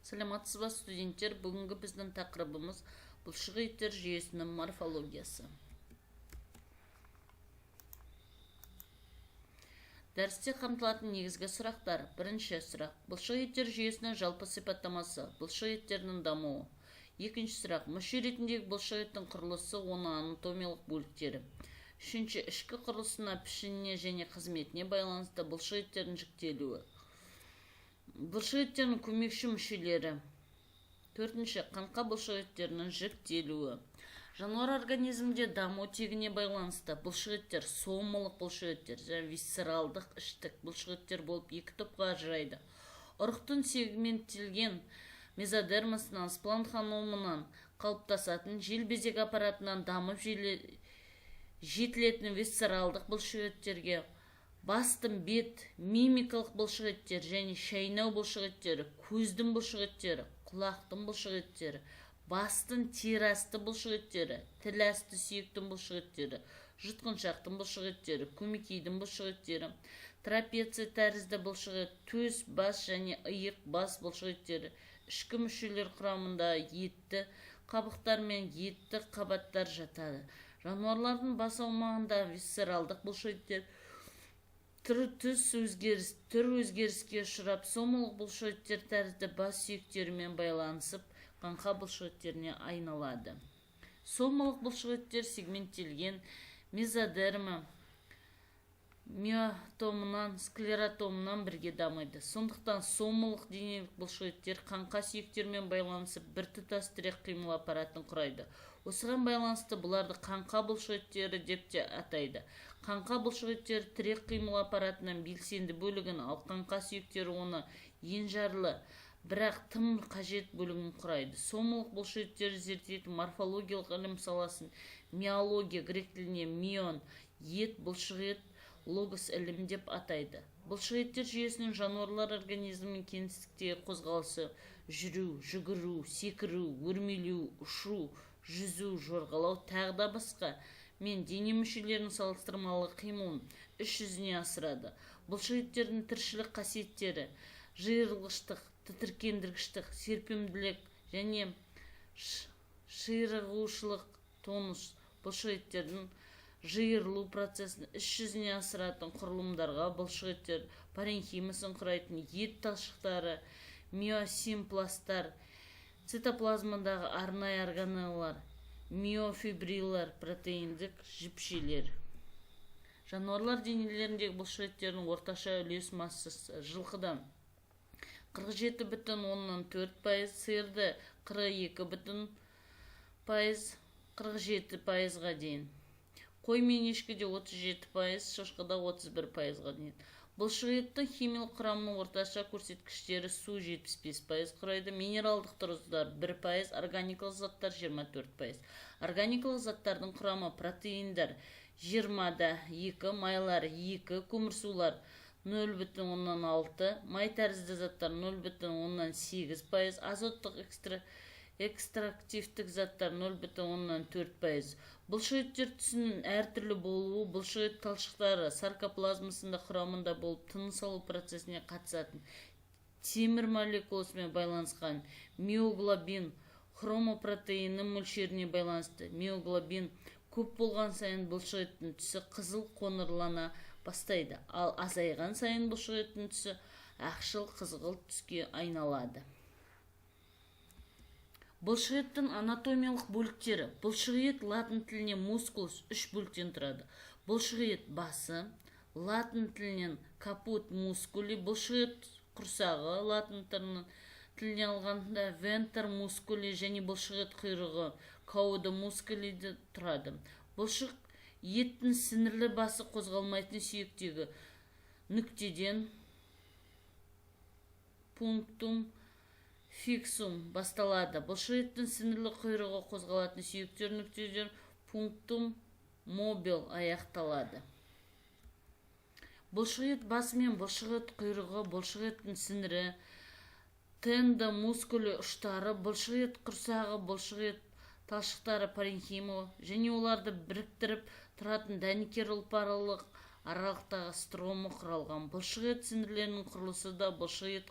Саламатсыз ба, студенттер! Бүгінгі біздің тақырыбымыз: бұлшық еттер жүйесінің морфологиясы. Дәрісте қамтылатын негізгі сұрақтар. Бірінші сұрақ: бұлшық еттер жүйесінің жалпы сипаттамасы, бұлшық еттердің дамуы. Екінші сұрақ: мүше ретіндегі бұлшық еттің құрылысы, оның анатомиялық бөліктері. Үшінші: ішкі құрылысына, пішініне және қызметіне байланысты бұлшық еттердің жіктелуі, бұлшық еттердің көмекші мүшелері. Төртінші: қаңқа бұлшық еттерінің жіктелуі. Жануар организмінде даму тегіне байланысты бұлшық еттер сомалық бұлшық еттер және висцералдық, іштік бұлшық еттер болып екі топқа ажырайды. Ұрықтың сегменттелген мезодермасынан, спланханомынан қалыптасатын, желбезек аппаратынан дамып жетілетін висцералдық бұлшық еттерге бастың бет мимикалық бұлшық еттер және шайнау бұлшық еттері, көздің бұлшық еттері, құлақтың бұлшық еттері, бастың тері асты бұлшық еттері, тіл асты сүйектің бұлшық еттері, жұтқыншақтың бұлшық еттері, көмекейдің бұлшық еттері, трапеция тәрізді бұлшық ет, төс, бас және иық бас бұлшық еттері. Ішкі мүшелер құрамында етті қабықтар мен етті қабаттар жатады. Жануарлардың бас аумағында висцералдық бұлшық еттер түр өзгеріске ұшырап, сомалық бұлшық еттер тәрізді бас сүйектерімен байланысып, қаңқа бұлшық еттеріне айналады. Сомалық бұлшық еттер сегменттелген мезодерма миотомынан, склеротомынан бірге дамиды. Сондықтан сомалық денелік бұлшық еттер қаңқа сүйектерімен байланысып, біртұтас тірек қимыл аппаратын құрайды. Осыған байланысты бұларды қаңқа бұлшық еттері деп те атайды. Қаңқа бұлшық еттері тірек қимыл аппаратының белсенді бөлігін, ал қаңқа сүйектері оны енжарлы, бірақ тым қажет бөлігін құрайды. Сомалық бұлшық еттерді зерттейтін морфологиялық ілім саласын миология, грек тілінен мион ет, бұлшық ет, логос ілім деп атайды. Бұлшық еттер жүйесінің жануарлар организмінің кеңістіктегі қозғалысы: жүру, жүгіру, секіру, өрмелеу, ұшу, жүзу, жорғалау, тағы да басқа мен дене мүшелерінің салыстырмалы қимылын іс жүзіне асырады. Бұлшық еттердің тіршілік қасиеттері: жиырылғыштық, тітіркендіргіштік, серпімділік және ширығушылық, тонус. Бұлшық еттердің жиырылу процесін іс жүзіне асыратын құрылымдарға бұлшық еттер паренхимасын құрайтын ет талшықтары, миосимпласттар, цитоплазмадағы арнайы органеллар, миофибриллар, протеиндік жіпшелер. Жануарлар денелеріндегі бұлшық еттердің орташа үлес массасы: жылқыдан 47,4%, сиырда 42 бүтін пайыз, 47%-ға дейін, қой мен ешкіде 37%, шошқада 31%-ға дейін. Бұлшық еттің химиялық құрамының орташа көрсеткіштері: су 75% құрайды, минералдық тұздар 1%, органикалық заттар 24%. Органикалық заттардың құрамы: протеиндар 20,2, майлар 2, көмірсулар 0,6, май тәрізді заттар 0,8%, азоттық экстрактивтік заттар 0,4%. Бұлшық еттер түсінің әртүрлі болуы бұлшық ет талшықтары саркоплазмасында құрамында болып, тыныс алу процесіне қатысатын темір молекуласымен байланысқан миоглобин хромопротеинінің мөлшеріне байланысты. Миоглобин көп болған сайын бұлшық еттің түсі қызыл қоңырлана бастайды, ал азайған сайын бұлшық еттің түсі ақшыл қызғылт түске айналады. Бұлшық еттің анатомиялық бөліктері. Бұлшық ет, латын тілінен мускулус, үш бөліктен тұрады: бұлшық ет басы, латын тілінен caput musculi, бұлшық ет құрсағы, латын тілінен алғанда venter musculi, және бұлшық ет құйрығы, cauda musculi тұрады. Бұлшық еттің сіңірлі басы қозғалмайтын сүйектегі нүктеден, punctum fixum, басталады. Бұлшық еттің сіңірлі құйрығы қозғалатын сүйектер нүктеден, punctum mobile, аяқталады. Бұлшық ет басы мен бұлшық ет құйрығы бұлшық еттің сіңірі, tendo musculi, ұштары, бұлшық ет құрсағы, бұлшық ет талшықтары паренхима және оларды біріктіріп тұратын дәнекер ұлпалық аралықтағы строма құралған. Бұлшық ет сіңірлерінің құрылысы да бұлшық ет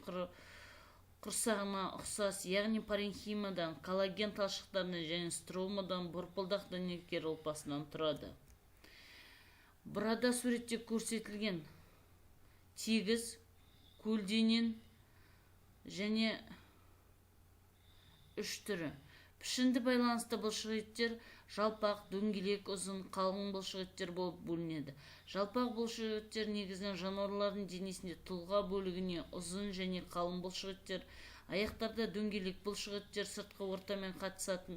құрсағына ұқсас, яғни паренхимадан, коллаген талшықтарынан және стромадан, борпылдақ дәнекер ұлпасынан тұрады. Burada суретте көрсетілген тегіс, көлденең және үш түрі. Пішінді байланысты бұлшықеттер жалпақ, дөңгелек, ұзын, қалың бұлшықеттер болып бөлінеді. Жалпақ бұлшықеттер негізінен жануарлардың денесінде тұлға бөлігіне ұзын және қалың бұлшықеттер, аяқтарда дөңгелек бұлшықеттер сыртқы ортамен қатысатын,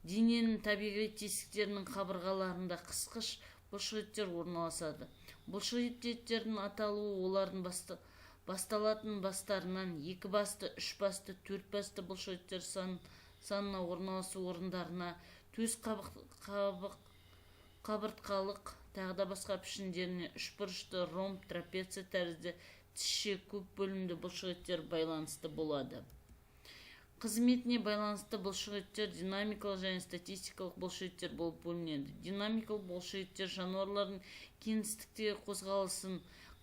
дененің табиғи тесіктерінің қабырғаларында қысқыш бұлшықеттер орналасады. Бұлшықеттердің аталуы олардың басталатын бастарынан екі басты, үш басты, төрт басты бұлшықеттер санына, орналасу орындарына, төс қабыртқалық тағы да басқа пішіндеріне, үшбұрышты, ромб, трапеция тәрізді, тісше, көп бөлімді бұлшықеттер байланысты болады. Қызметіне байланысты бұлшықеттер динамикалық және статикалық бұлшықеттер болып бөлінеді. Динамикалық бұлшықеттер жануарлардың кеңістіктегі қозғалысын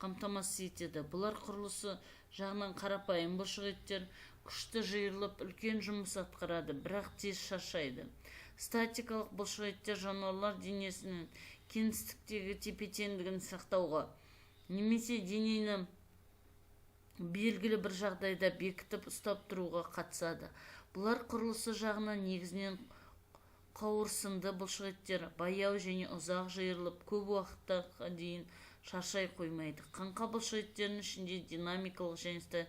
қамтамасыз етеді. Бұлар құрылысы жағынан қарапайым бұлшықеттер, күшті жиырылып, үлкен жұмыс атқарады, бірақ тез шаршайды. Статикалық бұлшықеттер жануарлар денесінің кеңістіктегі тепе-теңдігін сақтауға немесе денені белгілі бір жағдайда бекітіп ұстап тұруға қатысады. Бұлар құрылысы жағынан негізінен қауырсынды бұлшықеттер, баяу және ұзақ жиырылып, көп уақытқа дейін шаршай қоймайды. Қаңқа бұлшықеттерінің ішінде динамикалық және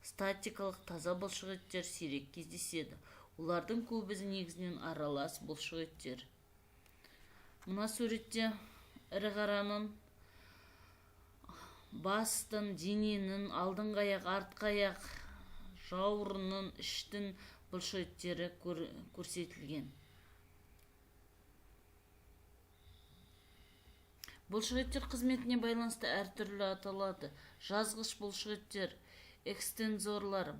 статикалық таза бұлшықеттер сирек кездеседі. Олардың көбісі негізінен аралас бұлшықеттер. Мына суретте ірі қараның, бастың, дененің, алдыңғы аяқ, артқы аяқ, жауырынның, іштің бұлшықеттері көрсетілген. Бұлшықеттер қызметіне байланысты әртүрлі аталады. Жазғыш бұлшықеттер, экстензорлар,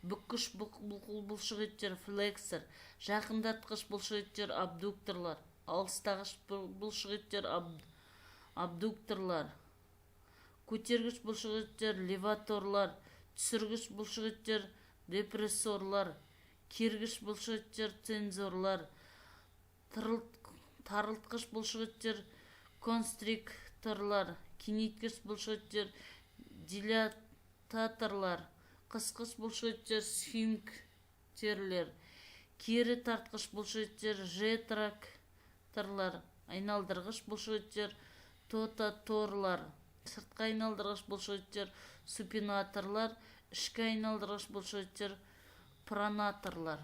бүккіш бұлшықеттер, флексор, жақындатқыш бұлшықеттер, абдукторлар, алыстағыш бұлшықеттер, абдукторлар, көтергіш бұлшықеттер, леваторлар, түсіргіш бұлшықеттер, депрессорлар, кергіш бұлшықеттер, тензорлар, тарылтқыш бұлшықеттер, констрикторлар, кеңейткіш бұлшықеттер, дилататорлар, қысқыш бұлшықеттер, сфинктерлер, кері тартқыш бұлшықеттер, ретракторлар, айналдырғыш бұлшықеттер, тотаторлар, сыртқы айналдырғыш бұлшықеттер, супинаторлар, ішкі айналдырғыш бұлшықеттер, пронаторлар.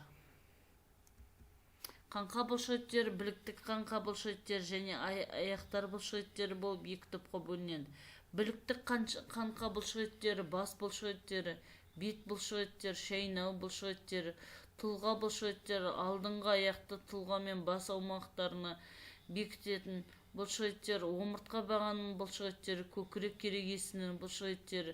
Қаңқа бұлшықеттері біліктік қаңқа бұлшықеттері және аяқтар бұлшықеттері болып екі топқа бөлінеді. Біліктік қаңқа бұлшықеттері бас бұлшықеттері, бет бұлшықеттері, шайнау бұлшықеттері, тұлға бұлшықеттері, алдыңғы аяқты тұлға мен бас аумақтарына бекітетін бұлшықеттер, омыртқа бағанының бұлшықеттері, көкірек керегесінің бұлшықеттері,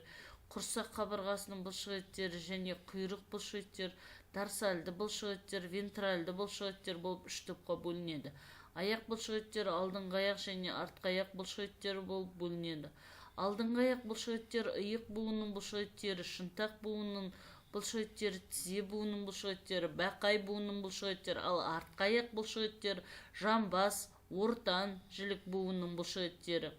құрсақ қабырғасының бұлшықеттері және құйрық бұлшықеттер, дорсальды бұлшықеттер, вентральды бұлшықеттер болып үш топқа бөлінеді. Аяқ бұлшықеттері алдыңғы аяқ және артқы аяқ бұлшықеттері болып бөлінеді. Алдыңғы аяқ бұлшықеттері иық буынының бұлшықеттері, шынтақ буынының бұлшықеттері, тізе буынының бұлшықеттері, бақай буынының бұлшықеттері, ал артқы аяқ бұлшықеттері жамбас, ортан жілік буынының бұлшықеттері,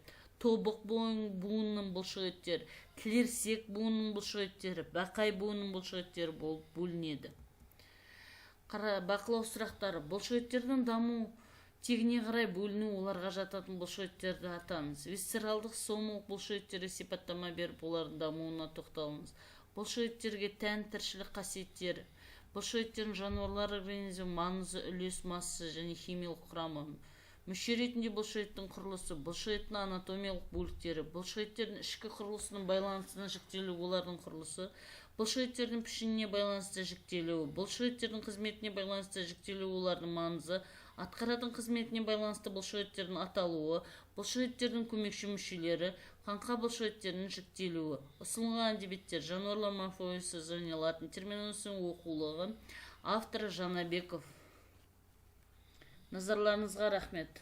тобық буынының бұлшықеттері, тілерсек буынының бұлшықеттері, бақай буынының бұлшықеттері болып бөлінеді. Бақылау сұрақтары. Бұлшықеттердің даму тегіне қарай бөліну, оларға жататын бұлшықеттерді атаңыз. Висцералдық сомалық бұлшықеттерге сипаттама беріп, олардың дамуына тоқталыңыз. Бұлшықеттерге тән тіршілік қасиеттері. Бұлшықеттердің жануарлар организмі маңызы, үлес массасы және химиялық құрамы. Мүше ретінде бұлшықеттің құрылысы, бұлшықеттің анатомиялық бөліктері, бұлшықеттердің ішкі құрылысының байланысына жіктелуі, олардың құрылысы, бұлшықеттердің пішініне байланысты жіктелуі, бұлшықеттердің қызметіне байланысты жіктелуі, олардың маңызы, атқаратын қызметіне байланысты бұлшықеттердің аталуы, бұлшықеттердің көмекші мүшелері, қаңқа бұлшықеттерінің жіктелуі. Ұсынылған әдебиеттер: Жануарлар морфологиясы және латын терминологиясының оқулығы, авторы Жанабеков. Назарларыңызға рахмет.